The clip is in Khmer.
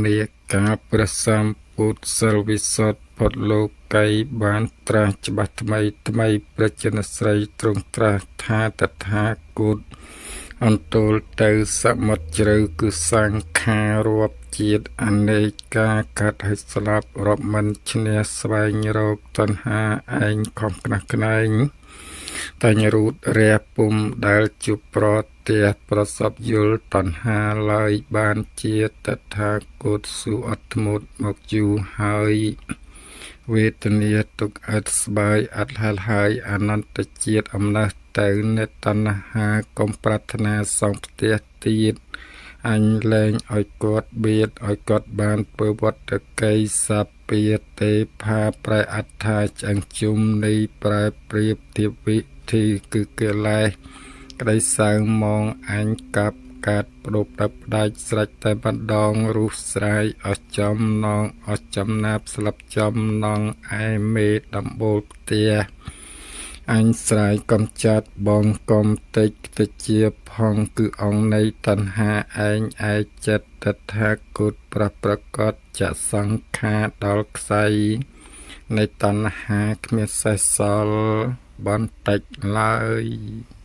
នាការព្រះសម្ពុទ្ធសិលវិសុទ្ធផុតលោកីបានត្រាស់ច្បាស់ថ្មីថ្មីព្រះចិនស្រីទ្រង់ត្រាស់ថាតថាគតអន្ទោលទៅសមុទ្រជ្រៅគឺសង្ខាររាប់ជាតិអនេកាកាត់ឲ្យស្លាប់រាប់មិនឈ្នះស្វែងរកតណ្ហាឯងខំខ្នះខ្នែងតែញរូតរះពុំដែលជួបប្រទះប្រសពយល់តណ្ហាឡើយបានជាតថាគតស៊ូអត់ធ្មត់មកយូរហើយវេទនាទុកឥតស្បើយអត់ហល់ហើយអនន្តជាតិអំណះទៅនេតណ្ហាកុំប្រាថ្នាសងផ្ទះទៀតអញលែងឲ្យគាត់បៀតឲ្យគាត់បានពើវត្តកីសពាទេផាប្រែអត្ថាឆ្អឹងជុំនៃប្រែប្រៀបធៀបវិធីគឺកិលេសក្តីសៅមងអញកាប់កាត់បដប់ផ្ដាច់ស្រេចតែម្ដងរុះស្រាយអស់ចំណងអស់ចំណាប់ស្លាប់ចំណងឯមេដំបូលផ្ទះអញស្រ័យកំចាត់បងកំតិចតិជាផងគឺអង្គនៃតណ្ហាឯងឯចិត្តតថាគតប្រប្រកបចសង្ខារដល់ខ្សែនៃតណ្ហាគ្មានសេះសល់បន្តិចឡើយ។